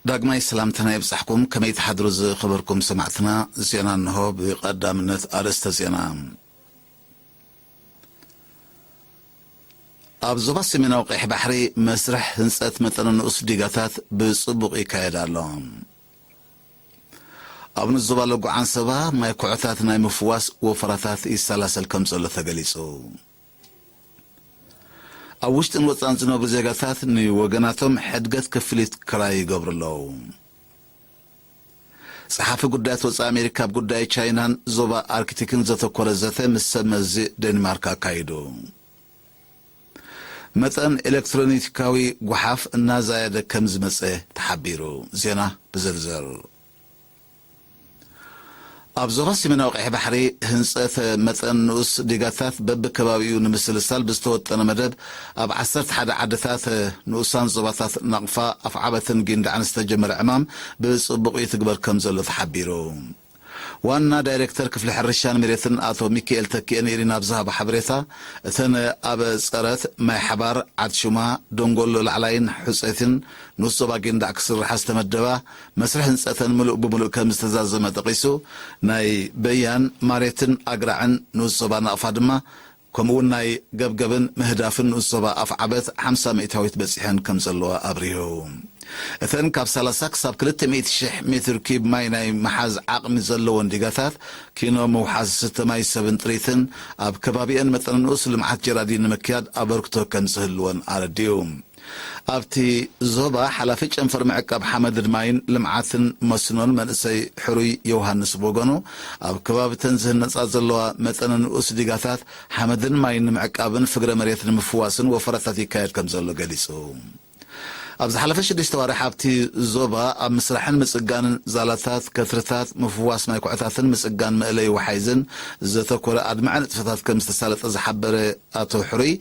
ዳግማይ ሰላምትና ይብጻሕኩም። ከመይ ትሓድሩ ዝኸበርኩም ሰማዕትና? ዜና እንሆ። ብቐዳምነት ኣርእስተ ዜና። ኣብ ዞባ ሰሜናዊ ቀይሕ ባሕሪ መስርሕ ህንጸት መጠነ ንኡስ ዲጋታት ብጽቡቕ ይካየድ ኣሎ። ኣብ ንኡስ ዞባ ለጉ ዓንሰባ ማይ ኩዕታት ናይ ምፍዋስ ወፈራታት ይሰላሰል ከም ዘሎ ተገሊጹ። ኣብ ውሽጥን ወጻእን ዝነብሩ ዜጋታት ንወገናቶም ሕድገት ክፍሊት ክራይ ይገብሩ ኣለዉ። ጸሓፊ ጉዳያት ወጻኢ ኣሜሪካ ኣብ ጉዳይ ቻይናን ዞባ ኣርክቲክን ዘተኮረ ዘተ ምስ ሰብ መዚ ዴንማርክ ኣካይዱ። መጠን ኤሌክትሮኒካዊ ጓሓፍ እናዛየደ ከም ዝመጸ ተሓቢሩ። ዜና ብዝርዝር። ኣብ ዞባ ሰሜናዊ ቀይሕ ባሕሪ ህንጸት መጠን ንኡስ ዲጋታት በብከባቢኡ ንምስልሳል ብዝተወጠነ መደብ፣ ኣብ ዓሰርተ ሓደ ዓድታት ንኡሳን ዞባታት ናቕፋ፣ ኣፍዓበትን ጊንዳዕን ዝተጀመረ ዕማም ብጽቡቕ ይትግበር ከም ዘሎ ተሓቢሩ። ዋና ዳይሬክተር ክፍሊ ሕርሻን መሬትን ኣቶ ሚካኤል ተኪኤ ንኢሪና ኣብ ዝሃቦ ሓበሬታ፣ እተን ኣብ ጸረት፣ ማይ ሓባር፣ ዓድ ሹማ፣ ደንጎሎ ላዕላይን ሑጸትን ንኡስ ዞባ ጊንዳዕ ክስርሓ ዝተመደባ መስርሕ ህንጸተን ምሉእ ብምሉእ ከም ዝተዛዘመ ጠቒሱ፣ ናይ በያን ማሬትን ኣግራዕን ንኡስ ዞባ ናቕፋ ድማ፣ ከምኡውን ናይ ገብገብን ምህዳፍን ንኡስ ዞባ ኣፍዓበት ሓምሳ ሚእታዊት በጺሐን ከም ዘለዋ ኣብሪሁ። እተን ካብ ሰላሳ ክሳብ ክልተ ሚእቲ ሽሕ ሜትር ኪዩብ ማይ ናይ ምሓዝ ዓቕሚ ዘለወን ዲጋታት ኪኖ ምውሓስ ዝስተ ማይ ሰብን ጥሪትን ኣብ ከባቢአን መጠነ ንኡስ ልምዓት ጀራዲን ንምክያድ ኣበርክቶ ከም ዝህልወን ኣረዲኡ። ኣብቲ ዞባ ሓላፊ ጨንፈር ምዕቃብ ሓመድን ማይን ልምዓትን መስኖን መንእሰይ ሕሩይ ዮሃንስ ብወገኑ፣ ኣብ ከባቢተን ዝህነጻ ዘለዋ መጠነ ንኡስ ዲጋታት ሓመድን ማይን ንምዕቃብን ፍግረ መሬት ንምፍዋስን ወፈራታት ይካየድ ከም ዘሎ ገሊጹ። ኣብ ዝሓለፈ ሽዱሽተ ዋርሕ ኣብቲ ዞባ ኣብ ምስራሕን ምጽጋንን ዛላታት፣ ከትርታት፣ ምፍዋስ ማይ ኩዕታትን ምጽጋን መእለይ ወሓይዝን ዘተኮረ ኣድማዒ ንጥፈታት ከም ዝተሳለጠ ዝሓበረ ኣቶ ሕሩይ፣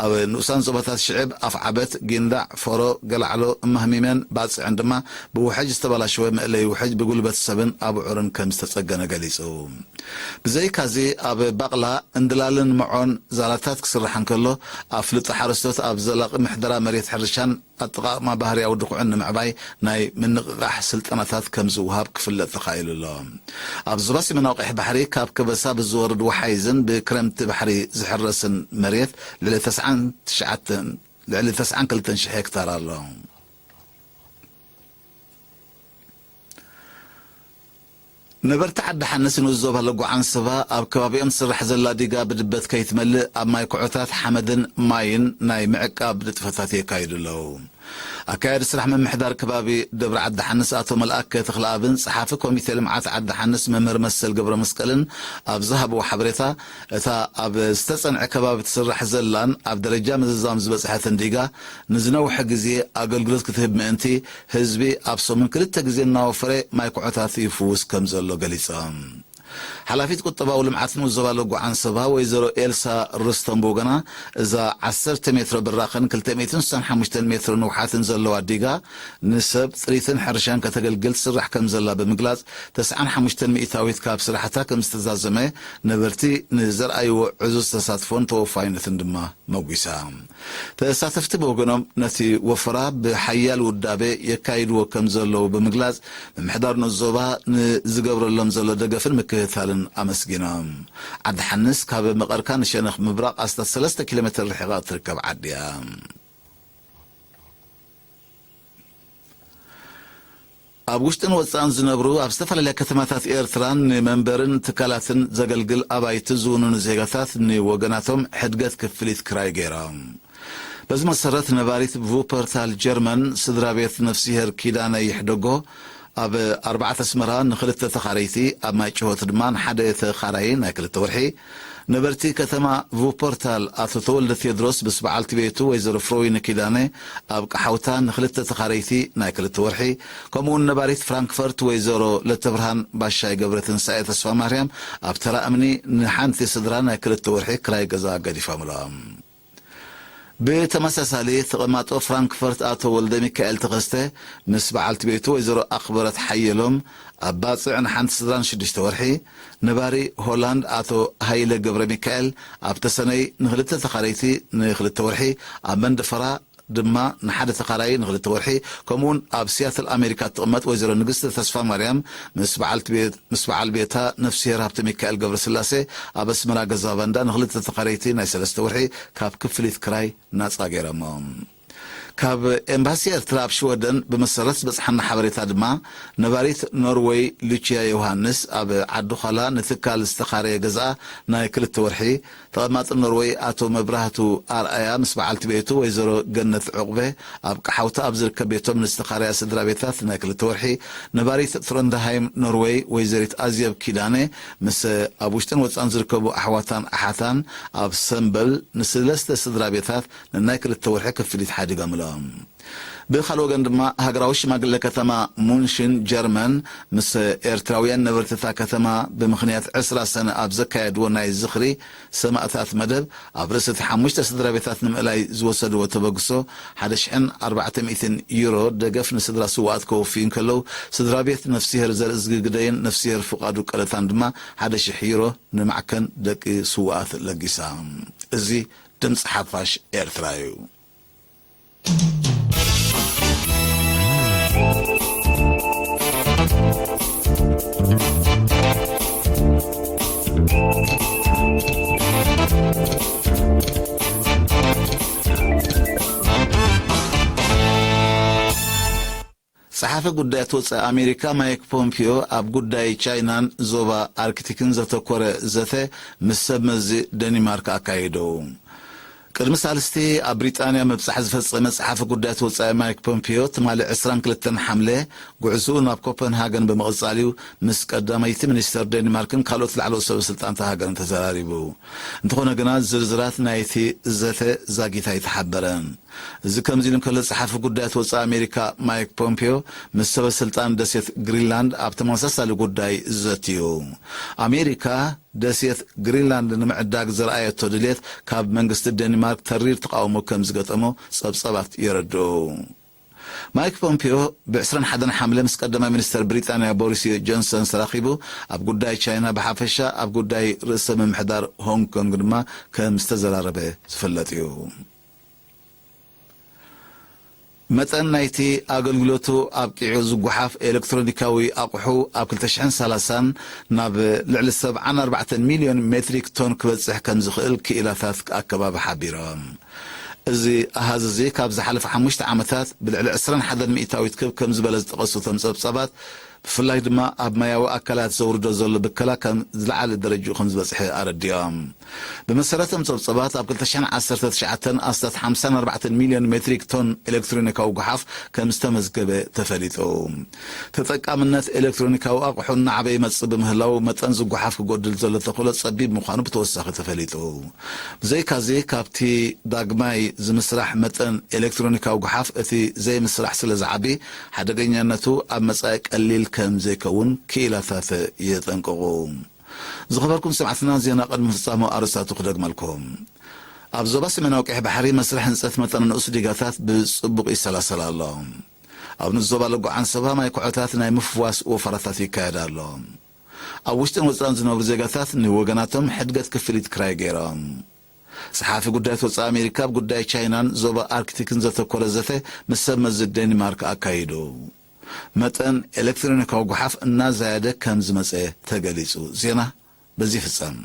ኣብ ንኡሳን ዞባታት ሽዕብ፣ ኣፍዓበት፣ ጊንዳዕ፣ ፎሮ፣ ገላዕሎ፣ እማህሚመን ባጽዕን ድማ ብውሕጅ ዝተበላሸወ መእለይ ውሕጅ ብጉልበት ሰብን ኣቡዑርን ከም ዝተጸገነ ገሊጹ። ብዘይካዚ ኣብ ባቕላ፣ እንድላልን መዖን ዛላታት ክስራሕ እንከሎ፣ ኣፍልጦ ሓረስቶት ኣብ ዘላቒ ምሕደራ መሬት ሕርሻን ኣጠቓቕማ ባህርያዊ ድኹዕን ንምዕባይ ናይ ምንቕቓሕ ስልጠናታት ከም ዝወሃብ ክፍለጥ ተኻኢሉ ኣሎ። ኣብ ዞባ ሰሜናዊ ቀይሕ ባሕሪ ካብ ከበሳ ብዝወርድ ወሓይዝን ብክረምቲ ባሕሪ ዝሕረስን መሬት ልዕሊ ተስዓን ትሽዓተን፣ ልዕሊ ተስዓን ክልተን ሽሕ ሄክታር ኣሎ። ነበርቲ ዓዲ ሓንስ ንኡስ ዞባ ለጉ ዓንሰባ ኣብ ከባቢኦም ትስራሕ ዘላ ዲጋ ብድበት ከይትመልእ ኣብ ማይ ኩዖታት ሓመድን ማይን ናይ ምዕቃብ ንጥፈታት የካይዱ ኣለዉ። ኣካያዲ ስራሕ ምምሕዳር ከባቢ ደብረ ዓዲ ሓንስ ኣቶ መልኣከ ተኽለኣብን ጸሓፊ ኮሚቴ ልምዓት ዓዲ ሓንስ መምህር መሰል ገብረ መስቀልን ኣብ ዝሃብዎ ሓበሬታ፣ እታ ኣብ ዝተጸንዐ ከባቢ ትስራሕ ዘላን ኣብ ደረጃ ምዝዛም ዝበጽሐትን ዲጋ ንዝነውሐ ግዜ ኣገልግሎት ክትህብ ምእንቲ ህዝቢ ኣብ ሰሙን ክልተ ግዜ እናወፈረ ማይ ኩዖታት ይፍውስ ከም ዘሎ ገሊጾም። ሓላፊት ቁጠባዊ ልምዓት ንኡስ ዞባ ለጉ ዓንሰባ ወይዘሮ ኤልሳ ርስቶም ብወገና፣ እዛ ዓሰርተ ሜትሮ ብራኸን ክልተ ሚእትን ስሳን ሓሙሽተን ሜትሮ ንውሓትን ዘለዋ ዲጋ ንሰብ ጥሪትን ሕርሻን ከተገልግል ትስራሕ ከም ዘላ ብምግላጽ፣ ተስዓን ሓሙሽተን ሚእታዊት ካብ ስራሕታ ከም ዝተዛዘመ ነበርቲ ንዘርኣይዎ ዕዙዝ ተሳትፎን ተወፋይነትን ድማ መጒሳ። ተሳተፍቲ ብወገኖም ነቲ ወፈራ ብሓያል ውዳቤ የካይድዎ ከም ዘለዉ ብምግላጽ፣ ምምሕዳር ንኡስ ዞባ ንዝገብረሎም ዘሎ ደገፍን ምክትታልን ኣመስጊኖም። ዓዲ ሓንስ ካብ መቐርካ ንሸነኽ ምብራቕ ኣስታት ሰለስተ ኪሎ ሜትር ርሒቓ እትርከብ ዓዲ እያ። ኣብ ውሽጥን ወጻእን ዝነብሩ ኣብ ዝተፈላለያ ከተማታት ኤርትራን ንመንበርን ትካላትን ዘገልግል ኣባይቲ ዝውንኑ ዜጋታት ንወገናቶም ሕድገት ክፍሊት ክራይ ገይሮም። በዚ መሰረት ነባሪት ቩፐርታል ጀርመን ስድራ ቤት ነፍስሄር ኪዳነ ይሕደጎ ኣብ ኣርባዕተ ኣስመራ ንኽልተ ተኻረይቲ፣ ኣብ ማይ ጭሆት ድማ ንሓደ ተኻራዪ ናይ ክልተ ወርሒ፣ ነበርቲ ከተማ ቩፐርታል ኣቶ ተወልደ ቴድሮስ ምስ በዓልቲ ቤቱ ወይዘሮ ፍሮዊኒ ኪዳነ ኣብ ቀሓውታ ንኽልተ ተኻረይቲ ናይ ክልተ ወርሒ፣ ከምኡውን ነባሪት ፍራንክፈርት ወይዘሮ ለተብርሃን ባሻይ ገብረ ትንሳኤ ተስፋ ማርያም ኣብ ተራ እምኒ ንሓንቲ ስድራ ናይ ክልተ ወርሒ ክራይ ገዛ ገዲፎምሎም። ብተመሳሳሊ ተቐማጦ ፍራንክፈርት ኣቶ ወልደ ሚካኤል ተኸስተ ምስ በዓልቲ ቤቱ ወይዘሮ ኣኽበረት ሓየሎም ኣብ ባጽዕ ንሓንቲ ስድራ ንሽዱሽተ ወርሒ፣ ነባሪ ሆላንድ ኣቶ ሃይለ ገብረ ሚካኤል ኣብ ተሰነይ ንኽልተ ተኻረይቲ ንኽልተ ወርሒ፣ ኣብ መንደፈራ ድማ ንሓደ ተኻራዪ ንኽልተ ወርሒ፣ ከምኡውን ኣብ ሲያትል ኣሜሪካ እትቕመጥ ወይዘሮ ንግስቲ ተስፋ ማርያም ምስ በዓልቲ ቤት-፣ ምስ በዓል ቤታ ነፍስሄር ሃብተ ሚካኤል ገብረስላሴ ኣብ ኣስመራ ገዛ ባንዳ ንኽልተ ተኻረይቲ ናይ ሰለስተ ወርሒ ካብ ክፍሊት ክራይ ናጻ ገይሮሞም። ካብ ኤምባሲ ኤርትራ ኣብ ሽወደን ብመሰረት ዝበጽሓና ሓበሬታ ድማ፣ ነባሪት ኖርወይ ሉቺያ ዮሃንስ ኣብ ዓዲ ዃላ ንትካል ዝተኻረየ ገዝኣ ናይ ክልተ ወርሒ፣ ተቐማጢ ኖርወይ ኣቶ መብራህቱ ኣርኣያ ምስ በዓልቲ ቤቱ ወይዘሮ ገነት ዕቑበ ኣብ ቀሓውታ ኣብ ዝርከብ ቤቶም ንዝተኻረያ ስድራ ቤታት ናይ ክልተ ወርሒ፣ ነባሪት ትሮንደሃይም ኖርወይ ወይዘሪት ኣዝየብ ኪዳነ ምስ ኣብ ውሽጥን ወጻን ዝርከቡ ኣሕዋታን ኣሓታን ኣብ ሰምበል ንስለስተ ስድራ ቤታት ንናይ ክልተ ወርሒ ክፍሊት ሓዲጎምሎም። ብኻልእ ወገን ድማ፣ ሃገራዊ ሽማግለ ከተማ ሙንሽን ጀርመን ምስ ኤርትራውያን ነበርቲ እታ ከተማ ብምኽንያት ዕስራ ሰነ ኣብ ዘካየድዎ ናይ ዝኽሪ ሰማእታት መደብ፣ ኣብ ርእሲ እቲ ሓሙሽተ ስድራ ቤታት ንምእላይ ዝወሰድዎ ተበግሶ፣ ሓደ ሽሕን ኣርባዕተ ሚእትን ዩሮ ደገፍ ንስድራ ስውኣት ከወፍዩ እንከለዉ፣ ስድራ ቤት ነፍስሄር ዘርእዝጊ ግደይን ነፍስሄር ፍቓዱ ቀለታን ድማ ሓደ ሽሕ ዩሮ ንማዕከን ደቂ ስውኣት ለጊሳ። እዚ ድምፂ ሓፋሽ ኤርትራ እዩ። ጸሓፊ ጉዳያት ወጻኢ ኣሜሪካ ማይክ ፖምፒዮ ኣብ ጉዳይ ቻይናን ዞባ ኣርክቲክን ዘተኮረ ዘተ ምስ ሰብ መዚ ደኒማርክ ኣካይዱ። ቅድሚ ሳልስቲ ኣብ ብሪጣንያ ምብጻሕ ዝፈጸመ ጸሓፊ ጉዳያት ወጻኢ ማይክ ፖምፒዮ፣ ትማሊ ዕስራን ክልተን ሓምለ ጉዕዝኡ ናብ ኮፐንሃገን ብምቕጻል እዩ ምስ ቀዳመይቲ ሚኒስተር ደኒማርክን ካልኦት ላዕለዎት ሰበ ስልጣን እታ ሃገርን ተዘራሪቡ። እንተኾነ ግና፣ ዝርዝራት ናይቲ ዘተ ዛጊት ኣይተሓበረን። እዚ ከምዚ ኢሉ እንከሎ፣ ጸሓፊ ጉዳያት ወጻኢ ኣሜሪካ ማይክ ፖምፒዮ ምስ ሰበ ስልጣን ደሴት ግሪንላንድ ኣብ ተመሳሳሊ ጉዳይ ዘትዩ። ኣሜሪካ ደሴት ግሪንላንድ ንምዕዳግ ዘርኣየቶ ድልየት ካብ መንግስቲ ደኒማርክ ተሪር ተቓውሞ ከም ዝገጠሞ ጸብጻባት የረድኡ። ማይክ ፖምፒዮ ብ ዕስራን ሓደን ሓምለ ምስ ቀዳማይ ሚኒስተር ብሪጣንያ ቦሪስ ጆንሰን ተራኺቡ፣ ኣብ ጉዳይ ቻይና ብሓፈሻ፣ ኣብ ጉዳይ ርእሰ ምምሕዳር ሆንግ ኮንግ ድማ ከም ዝተዘራረበ ዝፍለጥ እዩ። መጠን ናይቲ ኣገልግሎቱ ኣብቂዑ ዝጓሓፍ ኤሌክትሮኒካዊ ኣቑሑ ኣብ ክልተ ሽሕን ሰላሳን ናብ ልዕሊ ሰብዓን ኣርባዕተን ሚልዮን ሜትሪክ ቶን ክበጽሕ ከም ዝኽእል ክኢላታት ኣከባቢ ሓቢሮም። እዚ ኣሃዝ እዚ ካብ ዝሓለፈ ሓሙሽተ ዓመታት ብልዕሊ ዕስራን ሓደን ሚእታዊት ክብ ከም ዝበለ ዝጠቐሱ እቶም ጸብጻባት፣ ብፍላይ ድማ ኣብ ማያዊ ኣካላት ዘውርዶ ዘሎ ብከላ ከም ዝለዓለ ደረጃኡ ከም ዝበጽሐ ኣረዲኦም። ብመሰረቶም ጸብጻባት፣ ኣብ ክልተ ሽሕን ዓሰርተ ትሽዓተን ኣስታት ሓምሳን ኣርባዕተን ሚልዮን ሜትሪክ ቶን ኤሌክትሮኒካዊ ጓሓፍ ከም ዝተመዝገበ ተፈሊጡ። ተጠቃምነት ኤሌክትሮኒካዊ ኣቑሑ እናዓበየ ይመጽእ ብምህላው፣ መጠን ዝጓሓፍ ክጎድል ዘሎ ተኽእሎ ጸቢብ ምዃኑ ብተወሳኺ ተፈሊጡ። ብዘይካዚ፣ ካብቲ ዳግማይ ዝምስራሕ መጠን ኤሌክትሮኒካዊ ጓሓፍ እቲ ዘይምስራሕ ስለ ዝዓቢ፣ ሓደገኛነቱ ኣብ መጻኢ ቀሊል ከም ዘይከውን ክኢላታት የጠንቅቑ። ዝኸበርኩም ሰማዕትና፣ ዜና ቅድሚ ፍጻሞ ኣርእስታቱ ክደግመልኩም። ኣብ ዞባ ሰሜናዊ ቀይሕ ባሕሪ መስርሕ ህንጸት መጠነ ንኡስ ዲጋታት ብጽቡቕ ይሰላሰል ኣሎ። ኣብ ንኡስ ዞባ ለጎ ዓንሰባ ማይ ኩዖታት ናይ ምፍዋስ ወፈራታት ይካየድ ኣሎ። ኣብ ውሽጥን ወጻእን ዝነብሩ ዜጋታት ንወገናቶም ሕድገት ክፍሊት ክራይ ገይሮም። ጸሓፊ ጉዳያት ወጻኢ ኣሜሪካ ኣብ ጉዳይ ቻይናን ዞባ ኣርክቲክን ዘተኮረ ዘተ ምስ ሰብ መዚ ዴንማርክ ኣካይዱ። መጠን ኤሌክትሮኒካዊ ጓሓፍ እናዛየደ ከም ዝመጸ ተገሊጹ። ዜና በዚ ይፍጸም።